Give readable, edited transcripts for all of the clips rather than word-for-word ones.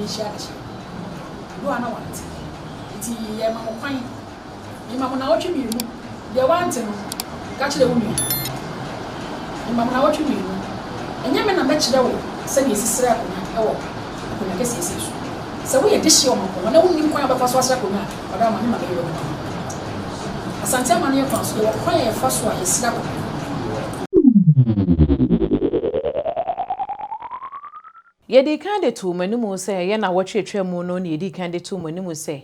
Yɛnhyia adehyeɛ. Ebi wɔ hɔ a na wante. Nti yɛma mo kwan. Mema mo naawɔtwe mmienu. Deɛ wante no, ka kyerɛ wo nua. Mema mo naawɔtwe mmienu. Ɛnyɛ me na mɛkyerɛ wo sɛdeɛ yɛsi srɛ akonnwa wɔ akonnwa kɛseɛ sei so. Sɛ woyɛ dehyeɛ ɔmampɔnwa na wonnim kwan a wobɛfa so asrɛ akonnwa a, ɔdɔ ama me ma mɛyɛ w'adwuma ma wo. Asante amanneɛ kwan so, yɛwɔ kwan a yɛfa so a yɛsrɛ akonnwa. Yɛdii kan de too mo anim sɛ ɛyɛ nnawɔtwe a atwam mu no na yɛdii kan de too mo anim sɛ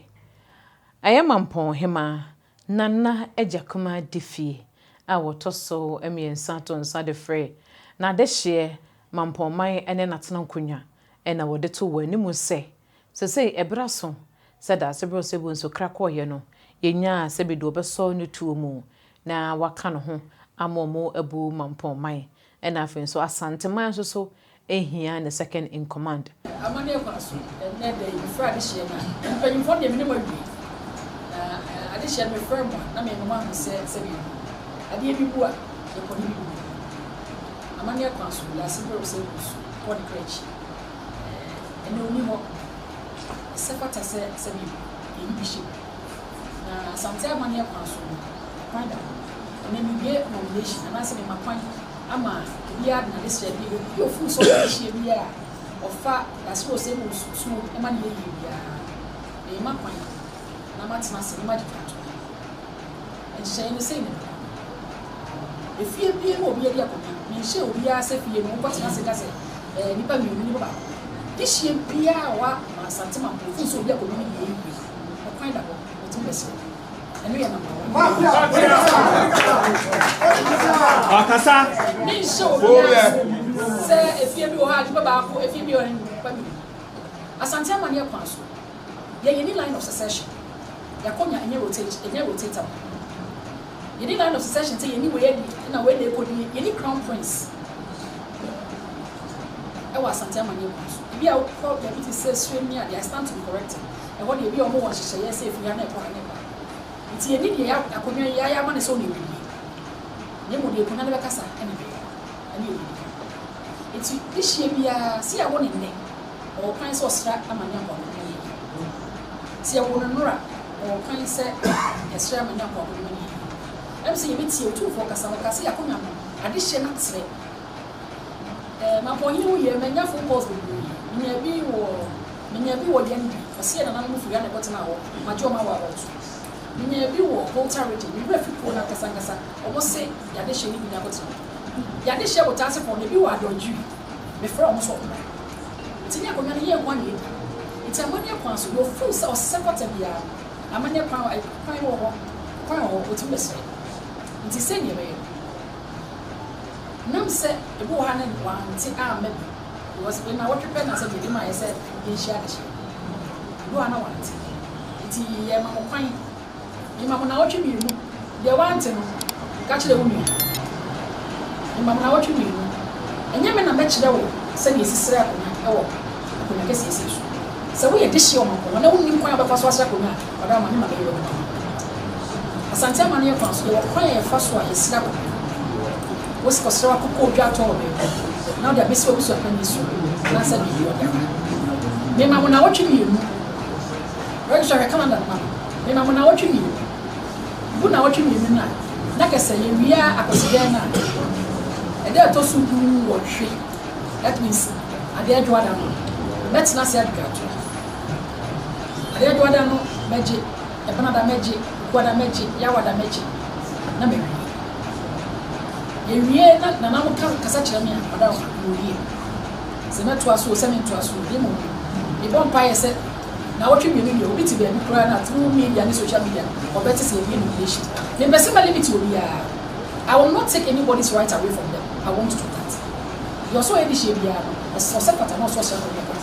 ɛyɛ Mampɔn Hemaa Nana Agyakumaa Difie a wɔtɔ so mmiɛnsa to nsa de frɛ n'adehyeɛ Mampɔnman ne n'atenankonnwa na wɔde too wɔn anim sɛ sesei ɛberɛ aso sɛ Daasebrɛ Osei Nsokra kɔeɛ no yɛnyaa sɛbi deɛ ɔbɛsɔ ne tuo mu na waka ne ho ama wɔn abu Mampɔnman ɛna afei nso Asanteman nso so hia ne second in command. Amanneɛ kwan so, ɛnnɛ da yi, mefrɛ adehyeɛ no a, mpanyimfoɔ no deɛ me ne mo awie, na adehyeɛ no mefrɛ mo a, na mema moahu sɛ sɛdeɛ ɛgu. Adeɛ bi bu a, yɛkɔ ne bi bu. Amanneɛ kwan so, wiase berɛ sɛ gu so, kɔ ne kra akyi. Ɛnnɛ ɔnni hɔ. Ɛsɛ fata sɛ sɛdeɛ yɛyi bi hyɛ mu. Na Asante amanneɛ kwan so no, kwan da hɔ. Ɛnnɛ mewie nomination anaasɛ mema kwan ama obiara de n'adesrɛ bi, obi a ofuu sɛ ɔyɛ dehyeɛ biara a ɔfa dasere ɔsɛe mu nsuo ma no yɛ yie biara, merema kwan na matena ase na magye kratoɔ. Nhyehyɛeɛ no sei na ɛbɛkɔ. Efie biara mu a obiara di akonnwa, menhyɛɛ obiara sɛ fie no wonkɔtena ase nka sɛ ɛɛ nnipa mmienu, nnipa baako. Dehyeɛ biara a ɔwɔ Asanteman ofuu sɛ ɔdi akonnwa no yɛ yie, ɔkwan da hɔ, ɔtumi bɛsrɛ. Ɛno yɛ number one. Ɔkasa. Menhyɛ obiara so sɛ efie bi wɔ hɔ a nipa baako, efie bi wɔ hɔ a nipa mmienu. Asante amanneɛ kwan so, yɛn yɛnni line of succession. Yɛakɔnya ɛnyɛ rotate, ɛnyɛ rotatable. Yɛnni line of succession sɛ yɛnni wei adi ɛna wei na ɛkɔdi, yɛnni crown prince ɛwɔ Asante amanneɛ kwan so. Ebi a wokɔ baabi te sɛ Srem ne adeɛ, I stand to be corrected. Ɛhɔ deɛ ebia wɔwɔ nhyehyɛeɛ sɛ ɛfiri ha na ɛkɔ ha na ɛkɔ ha. Nti yɛnni deɛ akonnwa yi ayɛ ama no sɛ ɔna ɛbɛdie, na mmom deɛ akonnwa no bɛkasa na ɛbɛyɛ. Ɛno yɛ deɛ ɛdi kan. Nti dehyeɛ biara, sɛ yɛawo no nnɛ, ɔwɔ kwan sɛ ɔsra ama ne akɔ akɔdwuma no yie. Sɛ yɛwoo no nnora, ɔwɔ kwan sɛ yɛsrɛ ama ne akɔ akɔdwuma no yie. Ɛm sɛ yɛbɛtie Otumfoɔ kasa no, ɔkaa sɛ yɛakonnwa no, adehyeɛ no atrɛ. Ɛɛ, Mampɔnhene wo yɛ, manya phone calls bebree. Menyaa bi wɔ. Menyaa bi wɔ Yendi, ɔse yɛ nananom firi ha na ɛkɔtenaa hɔ, magye wɔn awɔ abɔto. Menyaa bi wɔ Volta region, me werɛ fi kuro no ankasa ankasa, wɔn se yɛadehyeɛ no bi na akɔtena hɔ. Yɛadehyeɛ Botaase foɔ no, ebi wɔ Adɔdwiri, me frɛ wɔn sɛ wɔn mmra. Nti ne akonnwa no yɛn nko ara na yɛdi. Nti amanneɛ kwan so, deɛ ɔfeel sɛ ɔsɛ fata biara no, amanneɛ kwan kwan wɔ hɔ, kwan wɔ hɔ, ɔtumi bɛsrɛ. Nti sei na yɛbɛyɛ no. Nam sɛ ebi wɔ hɔ a na wante amma bi. Because wei nawɔtwe pɛ na sɛ deɛ ɛde maayɛ sɛ yɛnhyia adehyeɛ. Ebi wɔ hɔ a na wante. Nti yɛma mo kwan. Mema mo nawɔtwe mmienu. Deɛ wante no, ka kyerɛ wo nua. Mema mo nawɔtwe mmienu. Ɛnyɛ me na mɛkyerɛ wo sɛdeɛ yɛsi srɛ akonnwa wɔ akonnwa kɛseɛ sei so. Sɛ woyɛ dehyeɛ ɔmampɔnwa na wonnim kwan a wobɛfa so asrɛ akonnwa a, Ɔdɔ ama me ma meyɛ w'adwuma ma. Asante amanneɛ kwan so, yɛwɔ kwan a yɛfa so a yɛsrɛ akokɔ. Wosi kɔsrɛ w'akokɔ odwa atɔ wɔ baabi na wode abɛsi w'abusuapanyin so anaasɛ biribi ɔde aba. Mema mo naawɔtwe mmienu. Registrar hwɛ calendar no ma me. Mema mo naawɔtwe mmienu. Bu naawɔtwe mmienu no a, na kɛsɛ yɛwie Akwasidɛn no a, ɛda a ɛtɔ so du nwɔtwe, that means adeɛ adwoada no, mɛtena ase adwodwo atoa. Adeɛ Dwoada no mɛgye, Ɛbenada mɛgye, Okuada mɛgye, Yawada mɛgye, na mawie. Yɛwie na Nana mo ka kasa kyerɛ me a, ɔda hɔ a, mewɔ yie. Sɛ mɛtoa so o, sɛ mentoa so o, na mmom mebɔ mpaeɛ sɛ naawɔtwe mmienu deɛ obi te baabi koraa na through media ne social media ɔbɛte sɛ yɛwie nomination. Mempɛ sɛ mɛ limit obiara. I will not take anybody's right away from them. I won't do that. Deɛ ɔsɛ ɔyɛ ne hyeɛ biara no, ɛsɛ ɔsɛ fata na ɔsɛ ɔsrɛ kɔ deɛ kɔ.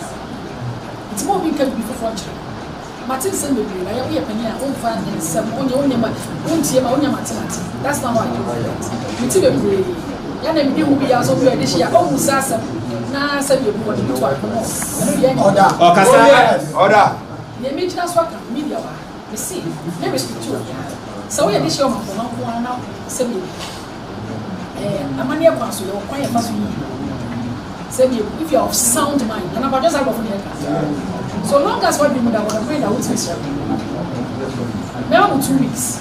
Nti ma obi nka biribi foforɔ nkyerɛ wo. Mate nsɛm bebree na yɛ woyɛ panin a womfa nsɛm wonyɛ wonyɛ ma wontie ma wonya mate mate. That's not how I do it. Mete bebree. Ya na medi ho bi ya nso obi a ɔde hyia ɔmmu saa asɛm na sɛdeɛ ebu wɔde bi to apono ɛno deɛ ɛnyɛ. Order. Ɔkasa. Order. Deɛ megyina so aka no media wɔ ha. Mese me respect obiara. Sɛ woyɛ de hyia ɔmampɔma nko ara na sɛdeɛ Eh, amanneɛ kwan so, yɛwɔ kwan yɛfa so yiyi. Sɛdeɛ, if you are of sound mind, nana badwo saa aborɔfo na yɛka. So long as w'adwene mu da hɔ no, kwan da wotumi srɛ kwan. Mɛma mo 2 weeks.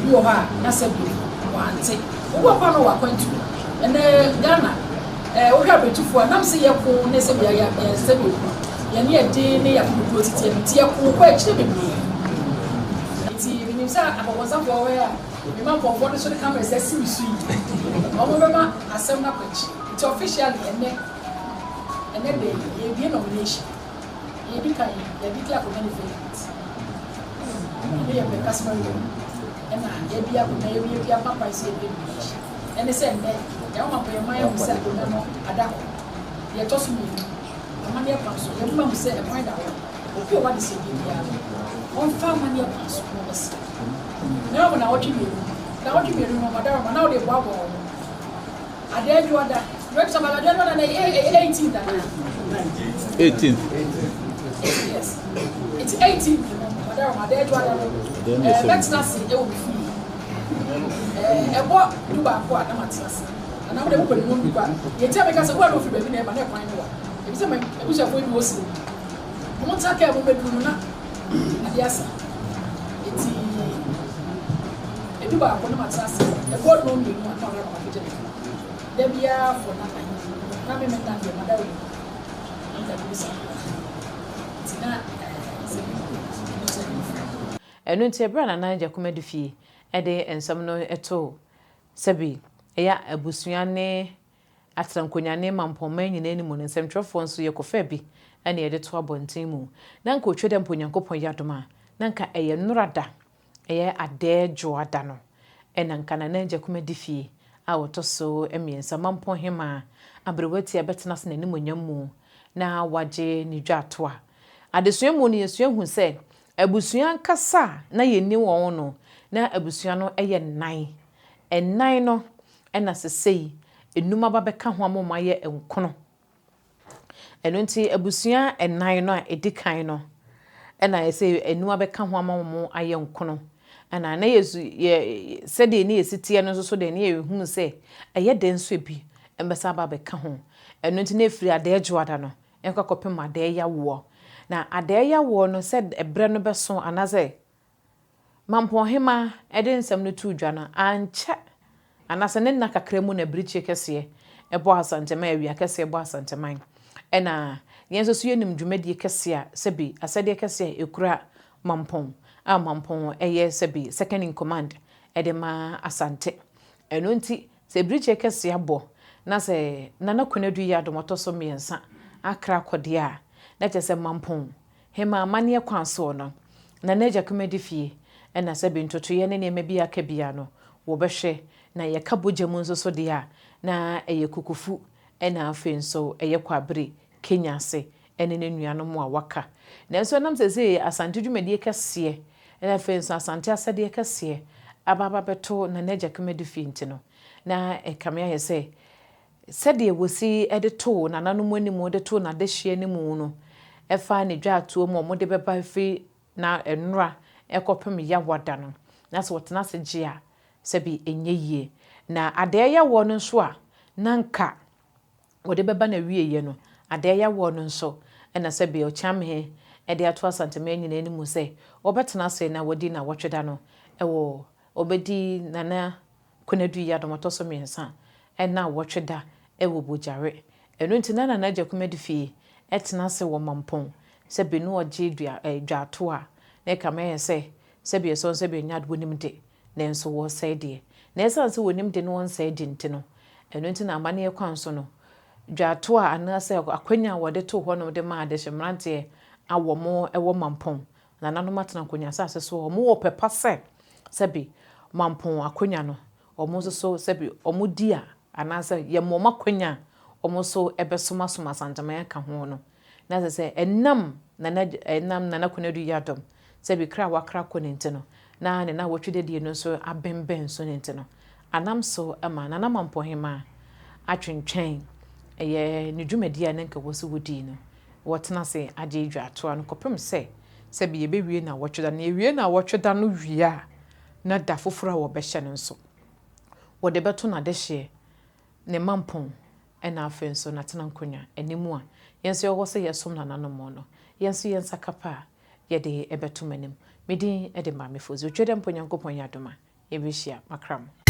Bi wɔ hɔ a na sɛ bi wante. Obi wɔ hɔ a na ɔwɔ akwantu. Ɛnɛ Ghana, wohwɛ abiretufoɔ a nam sɛ yɛko ne sɛ bi yɛ sɛ bi yɛne yɛden ne yɛakokoduo tete no nti yɛko kɔ akyire bebree. Nti menim sɛ akɔkɔnsafoɔ wɔ a mema nkɔfoɔ no so de cameras asi me so yi. Wɔn bɛma asɛm no akɔ akyi. Nti officially ɛnɛ de yɛbie nomination. Yɛdi kan yɛde declare akonnwa no vacant. Ɛno yɛ pɛ customary law. Ɛna yɛbi akonnwa yɛbi yɛbi apampan sɛ yɛbie nomination. Ɛne sɛ nnɛ yɛwɔ ma mpɔyɛman ahu sɛ akonnwa no ada hɔ. Deɛ ɛtɔ so mmienu, amanneɛ kwan so yɛbɛma hu sɛ ɛkwan da hɔ. Obi a ɔwɔ adesrɛdeɛ biara no, ɔmfa amanneɛ kwan so na ɔbɛsrɛ. Na ɛwɔ naawɔtwe 2. Naawɔtwe 2 no, ɔmadaroma na wode boaboa wo ho. Adeɛ adwoada. Website adeɛ adwoada na ɛyɛ 18th anaa? 18th. Yes. It's 18th no, madaroma adeɛ adwoada no. Mɛtena ase ɛwɔ me fie. Ɛbɔ 11 a na matena ase. Anaa mo de mo kɔ ne mu du a. Yɛn ti a meka sɛ wo a na ofiri baabi na ɛba na ɛkwan no wa. Ebi sɛ abusuafoɔ bi wɔ si. Wɔn nsa kaa mu bɛduru no na adeɛ asa. Eti 11 na matena ase. Ɛbɔ 2:30 a na ɔyɛ akɔgye me. Da biara fɔ na nan. Na me me nan deɛ mada wɔ mu. Na meda bi sa. Nti na sɛ bi ɛno sɛ bi fira. Ɛno nti ɛberɛ a Nana Agyakum Adufie de nsɛm no too sɛbi ɛyɛ abusua ne atenankonnwa ne mampɔnman nyinaa anim no, nsɛmtwerɛfoɔ nso yɛkɔfaa bi ne yɛde to abɔnten mu. Na nka otwa dɛ mpo Onyankopɔn yɛ adom a, na nka ɛyɛ nnora da, ɛyɛ adɛɛ dwoa da no, ɛna nka Nana Agyakum Adufie a wɔtɔ so mmiɛnsa, Mampɔn Hemaa aberewatia bɛtena ase n'animonyam mu na wagye ne dwaatoa. Adesua mu no yɛsua hu sɛ abusua ankasa a na yɛnni wɔn no, na abusua no yɛ nnan. Nnan no ɛna sesei enum aba bɛka ho ama wɔn ayɛ nkono. Ɛno nti abusua nnan no a ɛdi kan no ɛna yɛsɛ enum abɛka ho ama wɔn ayɛ nkono. Ɛna na yɛsu yɛ sɛdeɛ ne yɛsi teɛ no nso so deɛ ne yɛhunu sɛ ɛyɛ den nso ebi mbɛsa aba abɛka ho. Ɛno nti na efiri adeɛ dwoada no nkɔ akɔpem adeɛ yawoɔ. Na adeɛ yawoɔ no sɛ ɛbrɛ no bɛso anaasɛ Mampɔnhema de nsɛm no too dwa no ankyɛ anaasɛ ne nna kakra mu na birikyie kɛseɛ ɛbɔ Asanteman, awia kɛseɛ bɔ Asanteman. Ɛna yɛn nso so yɛnim dwumadie kɛseɛ a sɛbi asɛdeɛ kɛseɛ a ɛkura Mampɔn a Mampɔn ɛyɛ sɛbi second in command ɛde ma Asante. Ɛno nti sɛ birikyie kɛseɛ abɔ na sɛ Nana Konadu yɛ adom ɔtɔ so mmiɛnsa akra akɔdeɛ a, na kyerɛ sɛ Mampɔn Hema amanneɛ kwan soɔ no, Nana Agyakum Adifie ɛna sɛbi ntotoeɛ ne nneɛma bi aka bia no wɔbɛhwɛ na yɛka bogya mu nso so deɛ a na ɛyɛ Kokofu ɛna afei nso ɛyɛ Kwabere Kenya ase ɛne ne nuanom a waka. Nanso ɛnam sɛ sɛ Asante dwumadie kɛseɛ ɛna afei nso Asante asɛdeɛ kɛseɛ aba aba bɛto Nana Agyakum Adifie nti no, na ɛkame ayɛ sɛ sɛdeɛ wɔsi de too nananom anim de too n'adehyeɛ anim no ɛfa ne dwaatoɔ mu a wɔde bɛba firi na nnora ɛkɔpem yawada no, na sɛ wɔtena ase gye a sɛbi ɛnyɛ yie. Na adeɛ yawoɔ no nso a na nka wɔde bɛba n'awieeɛ no, adeɛ yawoɔ no nso ɛna sɛbi Ɔkyeamehe ɛde ato Asanteman nyinaa anim sɛ wɔbɛtena ase na wɔdi nawɔtwe da no ɛwɔ wɔbɛdi Nana Konadu yi adom ɔtɔ so mmiɛnsa ɛna wɔtwe da ɛwɔ Bogyare. Ɛno nti na Nana Agyakum Adufie ɛtena ase wɔ Mampɔn sɛbi no ɔgye dua dwaatoa a na ɛkame ayɛ sɛ sɛbi ɛsɔ sɛbi ɛnya ade wɔnim de nanso wɔsɛe deɛ. Na ɛsiane sɛ wɔnim de no wɔnsɛe de nti no, ɛno nti na amanneɛ kwan so no, dwaatoa anaasɛ akwanya a wɔde too hɔnom de maa adehye mmeranteɛ a wɔn wɔ Mampɔn nananom atena nkonnwa asase so a wɔn wɔ pɛ pa sɛ sɛbi Mampɔn akonnwa no wɔn nso so sɛbi wɔn di a anaasɛ yɛma wɔn akonnwa a wɔn nso bɛsomasoma Asanteman aka ho no, na sɛ sɛ ɛnam Nana ɛnam Nana Konadu Yiadom sɛbi kra a wakra kɔ ne nti no, na ne nawɔtwe dadie no nso abɛnbɛn so ne nti no, anam so ma Nana Mampɔnhemaa atwentwɛn ɛyɛ ne dwumadie a na nka wɔ sɛ wɔdii no, wɔtena ase agye dwaatoa no kɔpem sɛ sɛbi yɛbɛwie nawɔtwe da no. Na yɛwie nawɔtwe da no wie a, na da foforɔ a wɔbɛhyɛ no nso, wɔde bɛto n'adehyeɛ, ne mampɔn, ɛna afei nso n'atena nkonnwa anim a yɛn nso yɛwɔ sɛ yɛsom nananom no. yɛn nso yɛn nsa ka pɛ a, yɛde bɛto mo anim. Me din de Maame Fozi. Otwa dɛ mpo Nyankopɔn yɛ adom a, yɛbɛhyia. Makra mo.